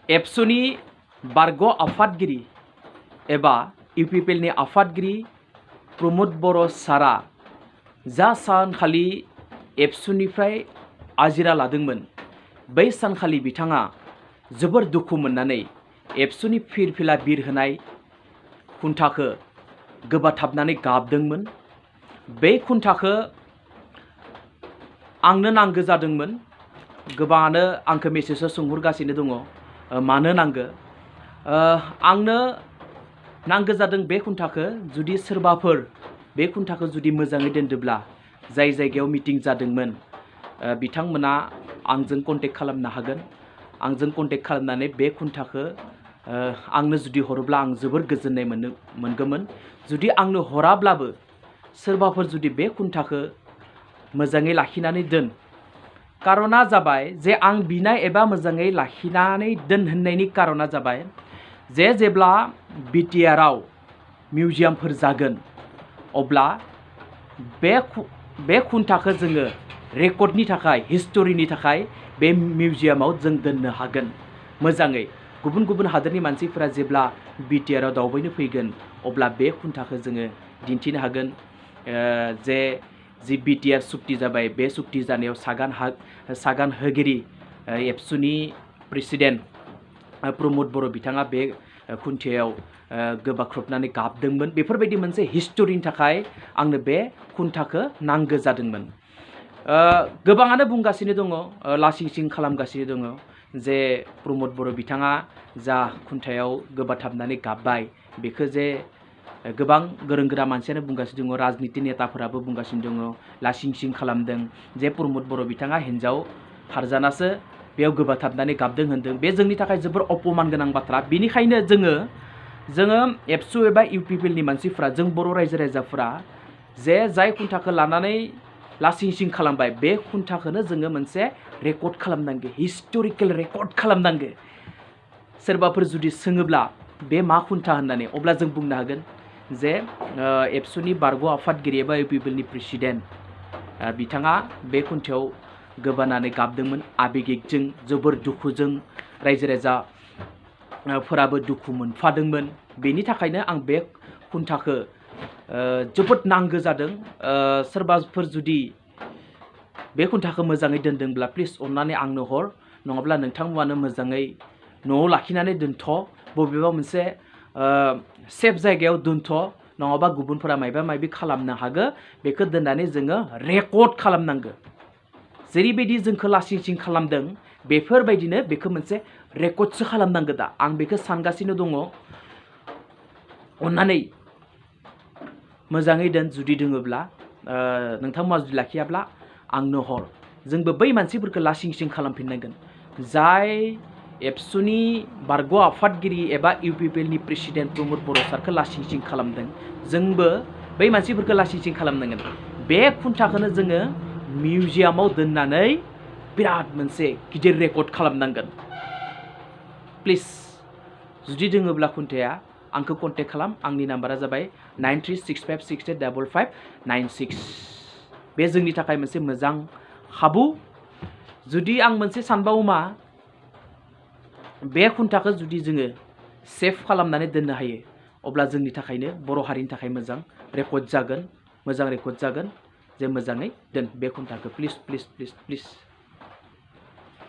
एबसुनि बारग' आफादगिरि एबा इउपिपिएलनि आफादगिरि प्रमोद बर' सारा जा सानखालि एबसुनिफ्राय आजिरा लादोंमोन बै सानखालि बिथाङा जोबोर दुखु मोननानै एबसुनि फिरफिला बिर होनाय खुन्थाखो गोबाथाबनानै गाबदोंमोन। बे खुन्थाखो आंनो नांगो जादोंमोन। गोबाङानो आंखौ मेसेजआव सोंहरगासिनो दङ मानो नांगो। आंनो नांगो जादों बे खुन्थाखो जुदि सोरबाफोर बे खुन्थाखो जुदि मोजाङै दोनदोब्ला जाय जायगायाव मिटिं जादोंमोन बिथांमोना आंजों कन्टेक्ट खालामनो हागोन। आंजों कन्टेक्ट खालामनानै बे खुन्थाखो आंनो जुदि हरोब्ला आं जोबोर गोजोननाय मोनगौमोन। जुदि आंनो हराब्लाबो सोरबाफोर जुदि बे खुन्थाखो मोजाङै लाखिनानै दोन। कारना जाबाय जे आं बिनाय एबा मोजाङै लाखिनानै दोन होननायनि कारना जाबाय जे जेब्ला बिटिआरआव मिउजियामफोर जागोन अब्ला बे खुन्थाखो जोङो रेकर्डनि थाखाय हिस्टरिनि थाखाय बे मिउजियामाव जों दोननो हागोन मोजाङै। गुबुन गुबुन हादोरनि मानसिफोरा जेब्ला बिटिआरआव दावबायनो फैगोन अब्ला बे खुन्थाखो जोङो दिन्थिनो हागोन जि बिटिआर सुक्ति जाबाय बे सुक्ति जानायाव सागान होगिरि एबसुनि प्रेसिडेन्ट प्रमोद बर' बिथाङा बे खुन्थियाव गोबाख्रबनानै गाबदोंमोन। बेफोरबायदि मोनसे हिस्टरिनि थाखाय आंनो बे खुन्थाखो नांगो जादोंमोन। गोबाङानो बुंगासिनो दङ लासिं सिं खालामगासिनो दङ जे प्रमोद बर' बिथाङा जा खुन्थायाव गोबाथाबनानै गाबबाय बेखौ जे गोबां गोरों गोरा मानसियानो बुंगासिनो दङ, राजनिति नेताफोराबो बुंगासिनो दङ लासिं सिं खालामदों जे प्रमोद बर' बिथाङा हिन्जाव खारजानासो बेयाव गोबाथाबनानै गाबदों होनदों। बे जोंनि थाखाय जोबोर अपमान गोनां बाथ्रा। बिनिखायनो जोङो एबसु एबा इउपिपिएलनि मानसिफ्रा जों बर' रायजो राजाफोरा जे जाय खुन्थाखौ लानानै लासिं सिं खालामबाय बे खुन्थाखौनो जोङो मोनसे रेकर्ड खालामनांगो, हिस्टरिकेल रेकर्ड खालामनांगो। सोरबाफोर जुदि सोङोब्ला बे मा खुन्था होननानै अब्ला जों बुंनो हागोन जे एबसुनि बारग' आफादगिरि एबा इउपिपिएलनि प्रेसिडेन्ट बिथाङा बे खुन्थायाव गोबानानै गाबदोंमोन आबेगिकजों, जोबोर दुखुजों रायजो राजाफोराबो दुखु मोनफादोंमोन। बेनि थाखायनो आं बे खुन्थाखो जोबोद नांगो जादों। सोरबाफोर जुदि बे खुन्थाखो मोजाङै दोनदोंब्ला प्लिज अननानै आंनो हर, नङाब्ला नोंथांमोनानो मोजाङै न'आव लाखिनानै दोनथ', बबेबा मोनसे सेफ जायगायाव दोनथ', नङाबा गुबुनफोरा मायबा मायबि खालामनो हागो। बेखौ दोननानै जोङो रेकर्ड खालामनांगो। जेरैबायदि जोंखौ लासिं सिं खालामदों बेफोरबायदिनो बेखौ मोनसे रेकर्डसो खालामनांगो। दा आं बेखौ सानगासिनो दङ। अननानै मोजाङै दोन, जुदि दोङोब्ला नोंथांमोना जुदि लाखियाब्ला आंनो हर। जोंबो बै मानसिफोरखौ लासिं सिं खालामफिननांगोन जाय एबसुनि बारग' आफादगिरि एबा इउपिपिएलनि प्रेसिडेन्ट प्रमोद बर' सारखौ लासिं सिं खालामदों। जोंबो बै मानसिफोरखौ लासिं सिं खालामनांगोन। बे खुन्थाखौनो जोङो मिउजियामाव दोननानै बिराद मोनसे गिदिर रेकर्ड खालामनांगोन। प्लिज जुदि दोङोब्ला खुन्थाया आंखौ कन्टेक्ट खालाम। आंनि नाम्बारा जाबाय 9365685596। बे जोंनि थाखाय मोनसे मोजां खाबु। जुदि आं मोनसे सानबावो मा बे खुन्थाखौ जुदि जोङो सेफ खालामनानै दोननो हायो अब्ला जोंनि थाखायनो बर' हारिनि थाखाय मोजां रेकर्ड जागोन, मोजां रेकर्ड जागोन। जे मोजाङै दोन बे खुन्थाखौ प्लिज प्लिज प्लिज प्लिज।